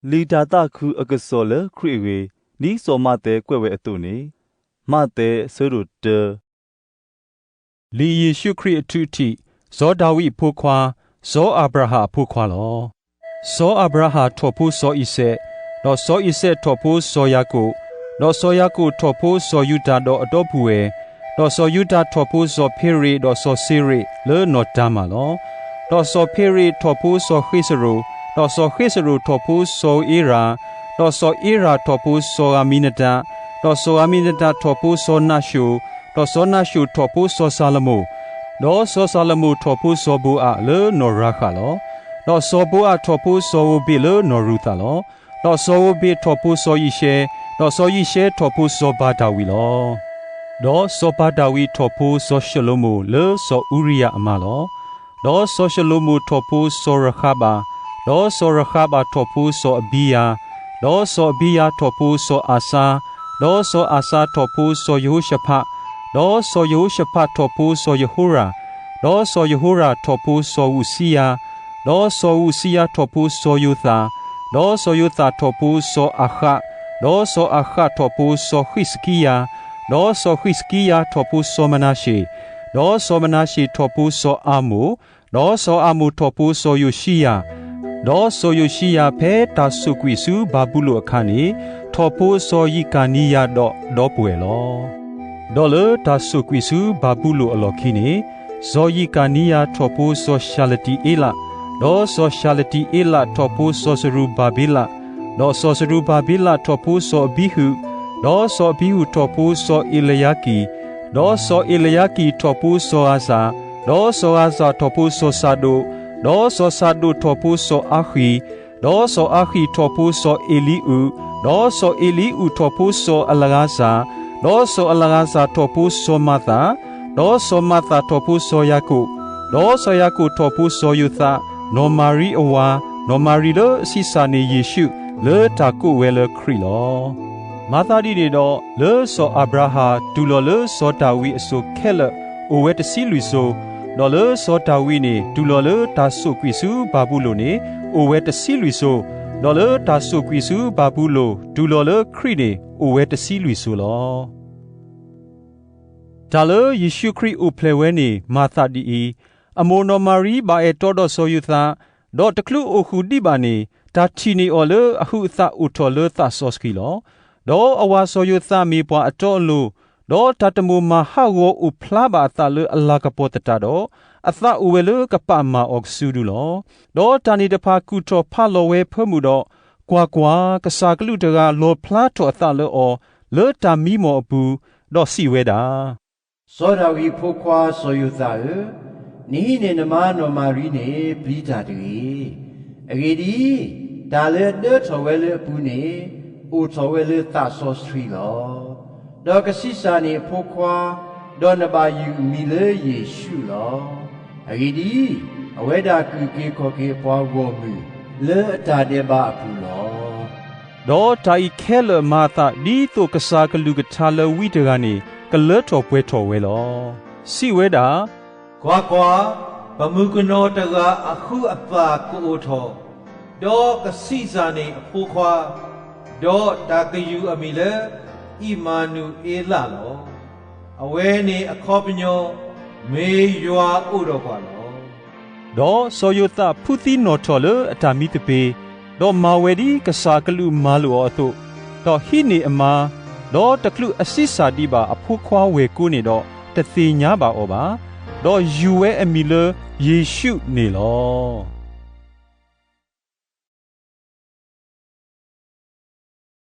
လံာ်တၢ်သးခုအကစီၣ်လၢခရံာ်အဂ့ၢ်, ဒ်စီၤမးသဲကွဲးဝဲအသိးန့ၣ်, မးသဲ ဆၢဒိၣ်တၢ လံာ်ယ့ၣ်ၡူးခရံာ်အထုးထံး, စီၤဒၤဝံးအဖိခွါ, စီၤအၤဘြၤဟၣ်အဖိခွါလီၤ. စီၤအၤဘြၤဟၣ်ထီၣ်ဖိစီၤအံၤစဲး, ဒီးစီၤအံၤစဲးထီၣ်ဖိစီၤယၤကိာ်, ဒီးစီၤယၤကိာ်ထီၣ်ဖိစီၤယူတၤဒီးအဒီပုၢ်ဝဲၢ်, ဒီးစီၤယူတၤထီၣ်ဖိစီၤဖ့ရ့း, ဒီးစီၤစ့ရ့း လၢနီၢ်တၤမၢ်လီၤ. ဒီးစီၤဖ့ရ့းထီၣ်ဖိစီၤဃ့စရိၤ, ဒီးစီၤဃ့စရိၤထီၣ်ဖိစီၤဧ့ရၣ်, ဒီးစီၤဧ့ရၣ်ထီၣ်ဖိစီၤအၤမံနဒၤ, ဒီးစီၤအၤမံနဒၤထီၣ်ဖိစီၤနၤၡိၣ်, ဒီးစီၤနၤၡိၣ်ထီၣ်ဖိစီၤၡၤလမိၣ်, ဒီးစီၤၡၤလမိၣ်ထီၣ်ဖိစီၤဘိအးလၢနီၢ်ရၤဃးလီၤ. ဒီးစီၤဘိအးထီၣ်ဖိစီၤဧိၤဘ့းလၢနီၢ်ရူၤသးလီၤ. ဒီးစီၤဧိၤဘ့းထီၣ်ဖိစီၤယံၤၡဲ, ဒီးစီၤယံၤၡဲထီၣ်ဖိစီၤဘၤဒၤဝံးလီၤ. ဒီးစီၤဘၤဒၤဝံးထီၣ်ဖိစီၤၡလိၤမိၣ်လၢစီၤအူရံယၤအမါလီၤ. ဒီးစီၤၡလိၤမိၣ်ထီၣ်ဖိစီၤရဃါဘး, ဒီးစီၤရဃါဘးထီၣ်ဖိစီၤအဘံယၤ, ဒီးစီၤအဘံယၤထီၣ်ဖိစီၤအၤစါ, ဒီးစီၤအၤစါထီၣ်ဖိစီၤယဟိၤၡဖး, ဒီးစီၤယဟိၤၡဖးထီၣ်ဖိစီၤယဟိရၣ်, ဒီးစီၤယဟိရၣ်ထီၣ်ဖိစီၤဧူးစံယၤ, ဒီးစီၤဧူးစံယၤထီၣ်ဖိစီၤယိၤသး, ဒီးစီၤယိၤသးထီၣ်ဖိစီၤအၤဃး, ဒီးစီၤအၤဃးထီၣ်ဖိစီၤဃံးစကံယၤ, ဒီးစီၤဃံးစကံယၤထီၣ်ဖိစီၤမနၤရှ့း, ဒီးစီၤမနၤရှ့းထီၣ်ဖိစီၤအၤမိၣ်, ဒီးစီၤအၤမိၣ်ထီၣ်ဖိစီၤယိၤၡံယၤ, ဒီးစီၤယိၤၡံယၤဖဲတၢ်ဆိၣ်ကွံာ်ဆူဘၤဘူလိၣ်အခါန့ၣ်, ထီၣ်ဖိစီၤယံးကၤနံယၤဒီးဒီပုၢ်ဝဲၢ်လီၤ. ဒီးလၢတၢ်ဆိၣ်ကွံာ်ဆူဘၤဘူလိၣ်အလီၢ်ခံန့ၣ်, စီၤယံးကၤနံယၤထီၣ်ဖိစီၤၡၤလတံအ့လး, ဒီးစီၤၡၤလတံအ့လးထီၣ်ဖိစီၤစရူၤဘၤဘ့လး, ဒီးစီၤစရူၤဘၤဘ့လးထီၣ်ဖိစီၤအဘံဟုး, ဒီးစီၤအဘံဟုးထီၣ်ဖိစီၤအ့လယါကံ, ဒီးစီၤအ့လယါကံထီၣ်ဖိစီၤဧၤစၤ, ဒီးစီၤဧၤစၤထီၣ်ဖိစီၤစၤဒိး, ဒီးစီၤစၤဒိးထီၣ်ဖိစီၤအါဃံ, ဒီးစီၤအါဃံထီၣ်ဖိစီၤအ့လံအူး, ဒီးစီၤအ့လံအူးထီၣ်ဖိစီၤအလၤဧၤစၤ, ဒီးစီၤအလၤဧၤစၤထီၣ်ဖိစီၤမၤသး, ဒီးစီၤမၤသးထီၣ်ဖိစီၤယၤကိာ်, ဒီးစီၤယၤကိာ်ထီၣ်ဖိစီၤယိၤသး, နီၢ်မၤရံအဝၤ, နီၢ်မၤရံလၢအဆံးစၢ်န့ၢ်ယ့ၣ်ၡူး လၢတၢ်ကိးဝဲလၢခရံာ်လီၤ. မၤသးဒ်န့ၣ်ဒီး, လၢစီၤအၤဘြၤဟၣ်တူၢ်လီၤလၢစီၤဒၤဝံးအစိၤခဲလၢာ် အိၣ်ဝဲတဆံလွံၢ်စိၤ, ဒီးလၢစီၤဒၤဝံးန့ၣ် တူၢ်လီၤလၢတၢ်ဆိၣ်ကွံာ်ဆူဘၤဘူလိၣ်န့ၣ် အိၣ်ဝဲတဆံလွံၢ်စိၤ, ဒီးလၢတၢ်ဆိၣ်ကွံာ်ဆူဘၤဘူလိၣ် တူၢ်လီၤလၢခရံာ်န့ၣ် အိၣ်ဝဲတဆံလွံၢ်စိၤလီၤ. တၢ်လၢယ့ၣ်ၡူးခရံာ်အိၣ်ဖျဲၣ်ဝဲန့ၣ် မၤသးဒ်အံၤ, အမိၢ်နီၢ်မၤရံဘၣ်အဲၣ်တီဒီးစီၤယိၤသး, ဒီးတချုးအိၣ်ဃုာ်ဒံးဘၣ်န့ၣ် တၢ်ထံၣ်န့ၢ်အီၤလၢအဟုးအသးအိၣ်ထီၣ်လၢသးစီဆှံလီၤ. ဒီးအဝၤစီၤယိၤသးမ့ၢ်ပှၤအတီအလိၤ, ဒီးတၢ်တမိၣ်မၤဟးဂီၤအိၣ်ဖျါဘၣ်အသးလၢအလၤကပီၤသတးဒီး, အသးအိၣ်ဝဲလၢကပာ်မၢ်အီၤကစုဒုလီၤ. ဒီးတၢ်န့ၣ်တဖၣ်ကူၣ်ထီၣ်ဖးလီၤဝဲဖၢမုၢ်ဒီး, ကွၢ်ကွၢ်, ကစၢ်ကလူးတဂၤလီၣ်ဖျါထီၣ်အသးလၢအီၤ လၢတၢ်မံမီၢ်အပူၤ, ဒီးစံးဝဲဒၣ် စီၤဒၤဝံးအဖိခွါစီၤယိၤသးဧၢ, နဟံးန့ၢ်နမါနီၢ်မၤရံန့ၣ်ပျံၤတၢ်တဂ့ၤ. အဂ့ၢ်ဒ်အံၤ, တၢ်လၢအဒၢထီၣ်ဝဲလၢအပူၤန့ၣ် အိၣ်ထီၣ်ဝဲလၢသးစီဆှံလီၤ. ဒီးကဆံးစၢ်န့ၢ်အဖိခွါ, ဒီးနဘၣ်ယုၢ်အမံၤလၢယ့ၣ်ၡူးလီၤ. အဂ့ၢ်ဒ်အံၤ, အဝဲဒၣ်ကုၢ်က့ၤခီၣ်က့ၤအပှၤဂီၢ်မုၢ် လၢအတၢ်ဒဲးဘးအပူၤလီၤ. ဒီးတၢ်အံၤခဲလၢာ်မၤအသးဒ်သိးကစၢ်ကလုၢ်ကထါလၢဝံတဂၤန့ၣ် ကလၢထီၣ်ပှဲၤထီၣ်ဝဲလီၤ. စံးဝဲဒၣ်, ကွၢ်ကွၢ်, ပမုၣ်ကနီၤတဂၤအဟုးအသးကအိၣ်ထီၣ်, ဒီးကဆံးစၢ်န့ၢ်အဖိခွါ, ဒီးတၢ်ကယုၢ်အမံၤလၢ အံၣ်မၤနူၤအ့လးလီၤ. အဝဲန့ၣ်အခီပညီ, မ့ၢ်ယွၤအိၣ်ဒီးပှၤလီၤ. ဒီးစီၤယိၤသးဖုသံနီၣ်ထီၣ်လၢအတၢ်မံသပ့ၤ, ဒီးမၤဝဲဒ်ကစၢ်ကလုၢ်မၤလိာ်အီၤအသိး, ဒီးဟံးန့ၢ်အမါ, ဒီးတချုးအဆံးစၢ်ဒံးဘၣ်အဖိခွါဝဲၢ်ကိန့ၣ်ဒီး, တသ့ၣ်ညါဘၣ်အီၤဘၣ်. ဒီးယုၢ်ဝဲအမံၤလၢယ့ၣ်ၡူးန့ၣ်လီၤ.